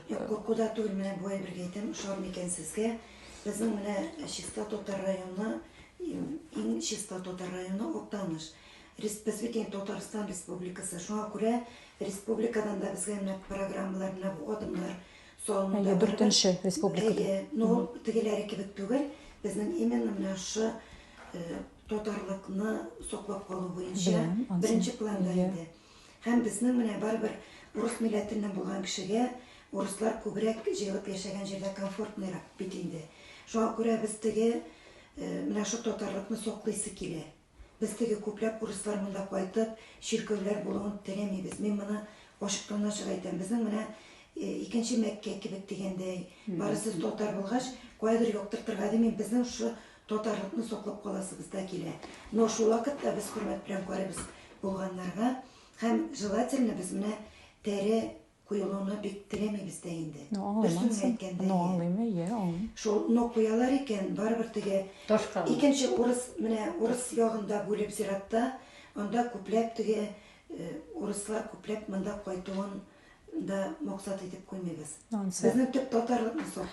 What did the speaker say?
Юк, куркуда түгел, менә бу әйбергә әйтәм, ошар микән сезгә? Безнең менә чиста татар районы, иң чиста татар районы Актаныш. Без бит инде Татарстан Республикасы, шуңа күрә республикадан да безгә менә программалар, менә бу адымнар салыну да. Әйе, дүртенче республикада. Әйе, но ул тегеләре кебек түгел, безнең именно менә шушы татарлыкны саклап калу буенча беренче планда инде. Һәм безнең менә барыбер урыс милләтеннән булган кешегә урыслар күбрәк җыелып яшәгән җирдә комфортныйрак бит инде. Шуңа күрә без теге менә шул татарлыкны саклыйсы килә. Без теге күпләп урыслар монда кайтып, чиркәүләр булуын теләмибез. Мин моны ачыктан-ачык әйтәм. Безнең менә икенче Мәккә кебек дигәндәй, барысы татар булгач, каядыр яктыртырга димим, безнең шушы татарлыкны саклап каласыбыз да килә. Но шул вакытта без хөрмәт белән карыйбыз булганнарга һәм желательно без менә тәре куелуны бик теләмибез дә инде. Ну, аңлыйм Дөресен анысын. әйткәндә, Ну, әйе. аңлыйм, әйе, аңлыйм. Шул но куялар икән, барыбер теге Ташка ул. икенче урыс, менә урыс ягында бүлеп зиратта, анда күпләп теге урыслар күпләп монда кайтуын да максат итеп куймыйбыз. Ансы. Безнең төп татарлыкны саклау.